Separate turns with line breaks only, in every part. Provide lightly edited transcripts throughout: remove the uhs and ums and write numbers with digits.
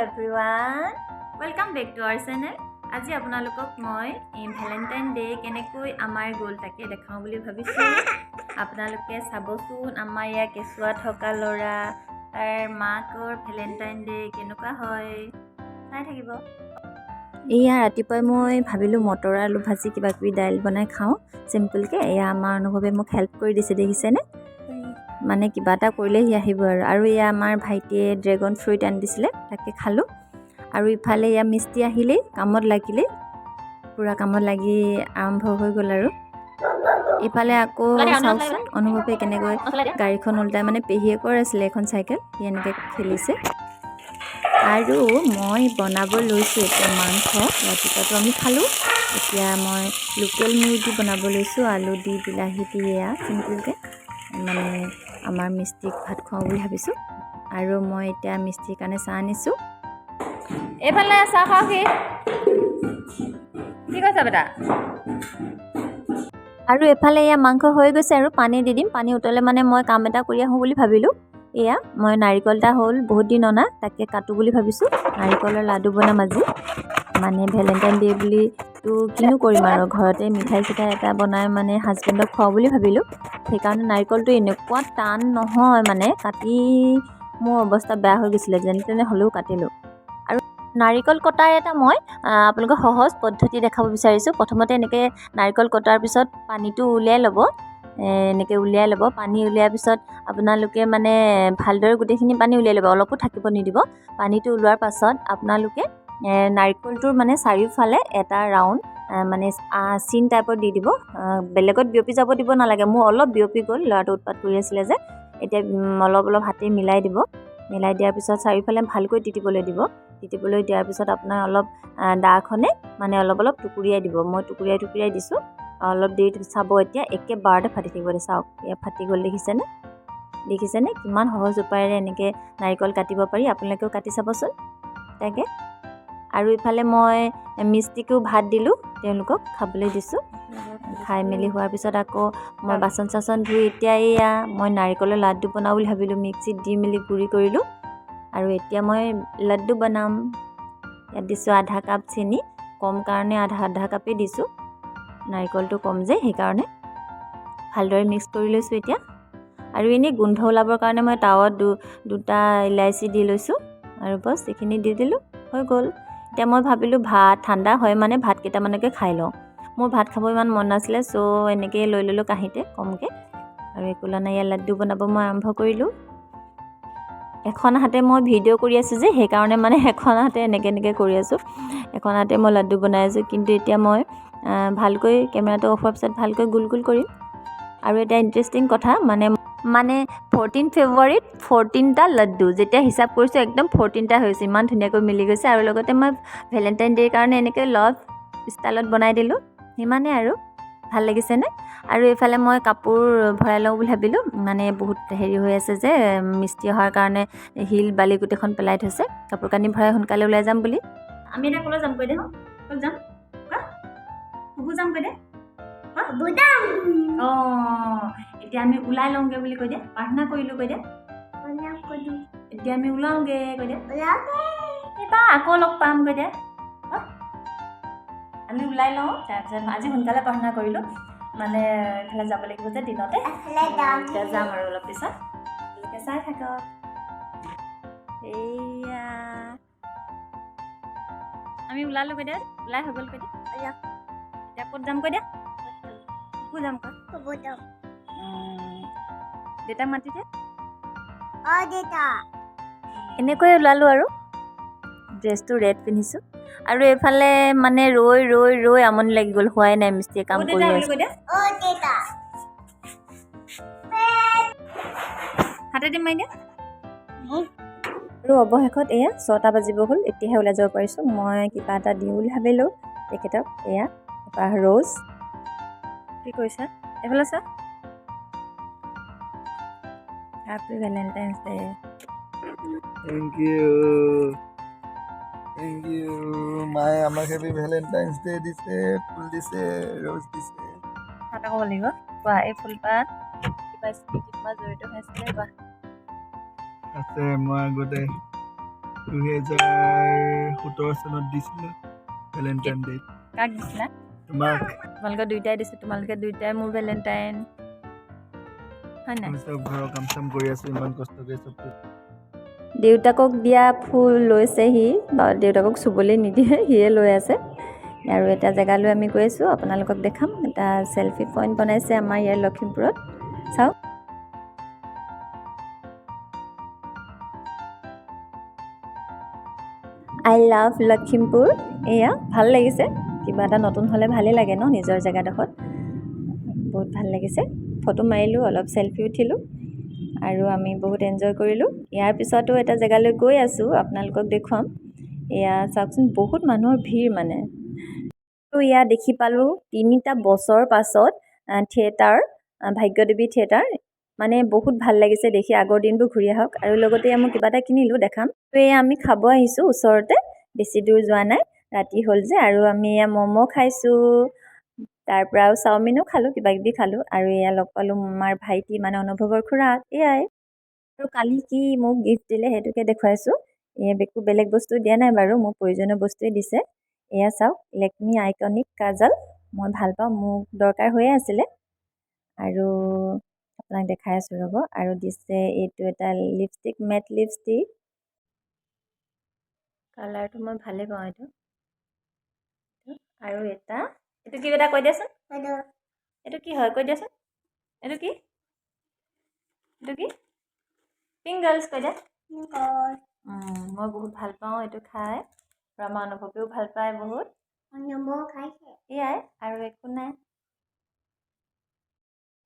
Everyone, welcome back to our channel. আজি আপোনালোকক মই এই ভেলেণ্টাইন ডে কেনেকৈ আমাৰ গ'ল তাকে দেখাওঁ বুলি ভাবিছোঁ। আপোনালোকে চাবচোন, আমাৰ ইয়াৰ কেঁচুৱা থকা ল'ৰা, তাৰ মাকৰ ভেলেণ্টাইন ডে কেনেকুৱা হয় চাই থাকিব। এয়া ৰাতিপুৱাই মই ভাবিলোঁ মটৰ আলু ভাজি, কিবা কিবি দাইল বনাই খাওঁ চিম্পলকৈ। এয়া আমাৰ অনুভৱে মোক হেল্প কৰি দিছে, দেখিছেনে? মানে কিবা এটা কৰিলে সি আহিব আৰু। আৰু এয়া আমাৰ ভাইটিয়ে ড্ৰেগন ফ্ৰুইট আনি দিছিলে, তাকে খালোঁ। আৰু ইফালে এয়া মিস্ত্ৰী আহিলেই, কামত লাগিলেই, পূৰা কামত লাগি আৰম্ভ হৈ গ'ল। আৰু ইফালে আকৌ চাওকচোন, অনুভৱে কেনেকৈ গাড়ীখন ওলটাই, মানে পেহীয়েকৰ আছিলে এখন চাইকেল, সি এনেকৈ খেলিছে। আৰু মই বনাব লৈছোঁ এতিয়া মাংস। ৰাতিপুৱাটো আমি খালোঁ, এতিয়া মই লোকেল মুৰ্গী বনাব লৈছোঁ, আলু দি, বিলাহী দি, এয়া চিম্পুলকৈ। মানে আমাৰ মিস্ত্ৰীক ভাত খুৱাওঁ বুলি ভাবিছোঁ। আৰু মই এতিয়া মিস্ত্ৰীৰ কাৰণে চাহ আনিছোঁ। এইফালে চাহ খাওঁ। কি কি কৈছা বেটা? আৰু এফালে এয়া মাংস হৈ গৈছে আৰু পানী দি দিম। পানী উতলে মানে মই কাম এটা কৰি আহোঁ বুলি ভাবিলোঁ। এয়া মই নাৰিকল এটা হ'ল বহুত দিন অনা, তাকে কাটো বুলি ভাবিছোঁ। নাৰিকলৰ লাডু বনাম আজি। মানে ভেলেণ্টাইন ডে বুলিতো কিনো কৰিম আৰু, ঘৰতে মিঠাই চিঠাই এটা বনাই মানে হাজবেণ্ডক খুৱাওঁ বুলি ভাবিলোঁ। সেইকাৰণে নাৰিকলটো এনেকুৱা টান নহয়, মানে কাটি মোৰ অৱস্থা বেয়া হৈ গৈছিলে, যেনে তেনে হ'লেও কাটিলোঁ। আৰু নাৰিকল কটাৰ এটা মই আপোনালোকক সহজ পদ্ধতি দেখাব বিচাৰিছোঁ। প্ৰথমতে এনেকৈ নাৰিকল কটাৰ পিছত পানীটো উলিয়াই ল'ব, এনেকৈ উলিয়াই ল'ব। পানী উলিয়াৰ পিছত আপোনালোকে মানে ভালদৰে গোটেইখিনি পানী উলিয়াই ল'ব, অলপো থাকিব নিদিব। পানীটো ওলোৱাৰ পাছত আপোনালোকে নাৰিকলটোৰ মানে চাৰিওফালে এটা ৰাউণ্ড মানে চিন টাইপত দি দিব। বেলেগত বিয়পি যাব দিব নালাগে। মোৰ অলপ বিয়পি গ'ল, ল'ৰাটো উৎপাত কৰি আছিলে যে। এতিয়া অলপ অলপ হাতে মিলাই দিব। মিলাই দিয়াৰ পিছত চাৰিওফালে ভালকৈ তিতিবলৈ দিব। তিতিবলৈ দিয়াৰ পিছত আপোনাৰ অলপ দাখনে মানে অলপ অলপ টুকুৰিয়াই দিব। মই টুকুৰিয়াই টুকুৰিয়াই দিছোঁ। অলপ দেৰি চাব, এতিয়া একেবাৰতে ফাটি থাকিব। চাওক, এয়া ফাটি গ'ল, দেখিছেনে? দেখিছেনে কিমান সহজ উপায়েৰে এনেকৈ নাৰিকল কাটিব পাৰি? আপোনালোকেও কাটি চাবচোন তাকে। আৰু ইফালে মই মিস্ত্ৰীকো ভাত দিলোঁ, তেওঁলোকক খাবলৈ দিছোঁ। খাই মেলি হোৱাৰ পিছত আকৌ মই বাচন চাচন ধুই এতিয়া এয়া মই নাৰিকলৰ লাডু বনাওঁ বুলি ভাবিলোঁ। মিক্সিত দি মেলি গুড়ি কৰিলোঁ আৰু এতিয়া মই লাডু বনাম। ইয়াত দিছোঁ আধা কাপ চেনি, কম কাৰণে আধা আধা কাপেই দিছোঁ, নাৰিকলটো কম যে সেইকাৰণে। ভালদৰে মিক্স কৰি লৈছোঁ এতিয়া। আৰু এনেই গোন্ধ ওলাবৰ কাৰণে মই টাৱাত দুটা ইলাচি দি লৈছোঁ আৰু বছ, এইখিনি দি দিলোঁ, হৈ গ'ল। এতিয়া মই ভাবিলোঁ ভাত ঠাণ্ডা হয়, মানে ভাত কেইটামানকে খাই লওঁ। মোৰ ভাত খাব ইমান মন নাছিলে, চ' এনেকৈয়ে লৈ ল'লোঁ কাঁহীতে কমকৈ আৰু একো লোৱা নাই। ইয়াত লাড্ডু বনাব মই আৰম্ভ কৰিলোঁ। এখন হাতে মই ভিডিঅ' কৰি আছোঁ যে, সেইকাৰণে মানে এখন হাতে এনেকৈ এনেকৈ কৰি আছোঁ, এখন হাতে মই লাড্ডু বনাই আছোঁ। কিন্তু এতিয়া মই ভালকৈ কেমেৰাটো অফ হোৱাৰ পিছত ভালকৈ গোল গোল কৰিম। আৰু এটা ইণ্টাৰেষ্টিং কথা, মানে 14 ফেব্ৰুৱাৰীত 14টা লাড্ডু যেতিয়া হিচাপ কৰিছোঁ, একদম 14টা হৈছে, ইমান ধুনীয়াকৈ মিলি গৈছে। আৰু লগতে মই ভেলেণ্টাইন ডে'ৰ কাৰণে এনেকৈ লাভ ষ্টাইলত বনাই দিলোঁ। সিমানেই আৰু, ভাল লাগিছেনে? আৰু এইফালে মই কাপোৰ ভৰাই লওঁ বুলি ভাবিলোঁ। মানে বহুত হেৰি হৈ আছে যে, মিস্ত্ৰী অহাৰ কাৰণে শিল বালি গোটেইখন পেলাই থৈছে। কাপোৰ কানি ভৰাই সোনকালে ওলাই যাম বুলি। আমি এতিয়া ক'লৈ যাম কৈ দে। ক'ত যাম? ফুফু যাম কৈ দে। অঁ, এতিয়া আমি ওলাই লওঁগৈ বুলি কৈ দে। প্ৰাৰ্থনা কৰিলোঁ কৈ দে। এতিয়া আমি ওলাওঁগৈ কৈ দে। এইবাৰ আকৌ লগ পাম কৈ দে। আমি ওলাই লওঁ। তাৰপিছত আজি সোনকালে প্ৰাৰ্থনা কৰিলোঁ, মানে এইফালে যাব লাগিব যে দিনতে। এতিয়া যাম আৰু অলপ পিছত, আপোনালোকে চাই থাকক। এইয়া আমি ওলালোঁ কৈ দে। ওলাই হৈ গ'ল কৈ দে। এতিয়া ক'ত যাম কৈ দে। ক'ত যাম কোৱা। দেউতাক মাতি দে। এনেকৈয়ে ওলালোঁ আৰু ড্ৰেছটো ৰেড পিন্ধিছোঁ। আৰু এইফালে মানে ৰৈ ৰৈ ৰৈ আমনি লাগি গ'ল, হোৱাই নাই, মিস্ত্ৰীয়ে কাম কৰি আছে। হাতে দিম মাৰি দিয়া। আৰু অৱশেষত এয়া 6টা বাজিব হ'ল, এতিয়াহে ওলাই যাব পাৰিছোঁ। মই কিবা এটা দিওঁ বুলি ভাবিলোঁ তেখেতক। এয়া এপাহ ৰ'জ। কি কৰিছা? এইফালে চা। Happy Valentine's Day.
Thank you, thank you. মায়ে আমাক হেপী ভেলেণ্টাইন্স ডে দিছে, ফুল দিছে, ৰ'জ দিছে।
এটা ক'ব লাগিব, কোৱা। এই ফুলপাহ কিবা স্মৃতি তোমাৰ জড়িত হৈ আছিলে, কোৱা।
আছে। মই আগতে 2017 চনত দিছিলোঁ ভেলেণ্টাইন ডে।
কাক দিছিলা?
তোমাক।
তোমালোকে দুইটাই দিছোঁ। তোমালোকে দুইটাই মোৰ ভেলেণ্টাইন, হয় নাই?
আমি চব ঘৰৰ কাম চাম কৰি আছোঁ, ইমান কষ্টকে চব।
দেউতাকক দিয়া ফুল লৈছে সি বা দেউতাকক চুবলৈ নিদিয়ে, সিয়ে লৈ আছে। আৰু এটা জেগালৈ আমি গৈ আছোঁ, আপোনালোকক দেখাম। এটা চেলফি পইণ্ট বনাইছে আমাৰ ইয়াৰ লখিমপুৰত, চাওক। I love Lakhimpur. এয়া ভাল লাগিছে। কিবা এটা নতুন হ'লে ভালেই লাগে ন নিজৰ জেগাডোখৰত। বহুত ভাল লাগিছে। ফটো মাৰিলোঁ, অলপ চেলফি উঠিলোঁ আৰু আমি বহুত এনজয় কৰিলোঁ। ইয়াৰ পিছতো এটা জেগালৈ গৈ আছোঁ, আপোনালোকক দেখুৱাম। এয়া চাওকচোন, বহুত মানুহৰ ভিৰ মানে। আৰু এয়া দেখি পালোঁ 3টা বছৰ পাছত থিয়েটাৰ, ভাগ্যদেৱী থিয়েটাৰ। মানে বহুত ভাল লাগিছে দেখি, আগৰ দিনবোৰ ঘূৰি আহক। আৰু লগতে এয়া মই কিবা এটা কিনিলোঁ, দেখাম। তো এয়া আমি খাব আহিছোঁ ওচৰতে, বেছি দূৰ যোৱা নাই, ৰাতি হ'ল যে। আৰু আমি এয়া ম'ম' খাইছোঁ, তাৰ পৰা আৰু চাওমিনো খালোঁ, কিবা কিবি খালোঁ। আৰু এয়া লগ পালোঁ আমাৰ ভাইটি, মানে অনুভৱৰ খুৰাক। এয়াই। আৰু কালি কি মোক গিফ্ট দিলে সেইটোকে দেখুৱাইছোঁ। এয়া একো বেলেগ বস্তু দিয়া নাই বাৰু, মোক প্ৰয়োজনীয় বস্তুৱে দিছে। এয়া চাওক, লেকমি আইকনিক কাজল। মই ভাল পাওঁ, মোক দৰকাৰ হৈয়ে আছিলে। আৰু আপোনাক দেখাই আছোঁ, ৰ'ব। আৰু দিছে এইটো এটা লিপষ্টিক, মেট লিপষ্টিক। কালাৰটো মই ভালেই পাওঁ এইটো। আৰু এটা এইটো কি এটা কৈ দিয়াচোন, এইটো কি হয় কৈ দিয়াচোন। এইটো কি? এইটো কি? প্ৰিংগলছ কৈ দিয়া। মই বহুত ভাল পাওঁ এইটো খাই আৰু আমাৰ অনুভৱেও ভাল পায় বহুত। এয়াই, আৰু একো নাই।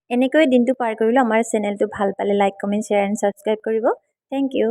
এনেকৈ দিনটো পাৰ কৰিলোঁ। আমাৰ চেনেলটো ভাল পালে like, comment, share and subscribe কৰিব। Thank you.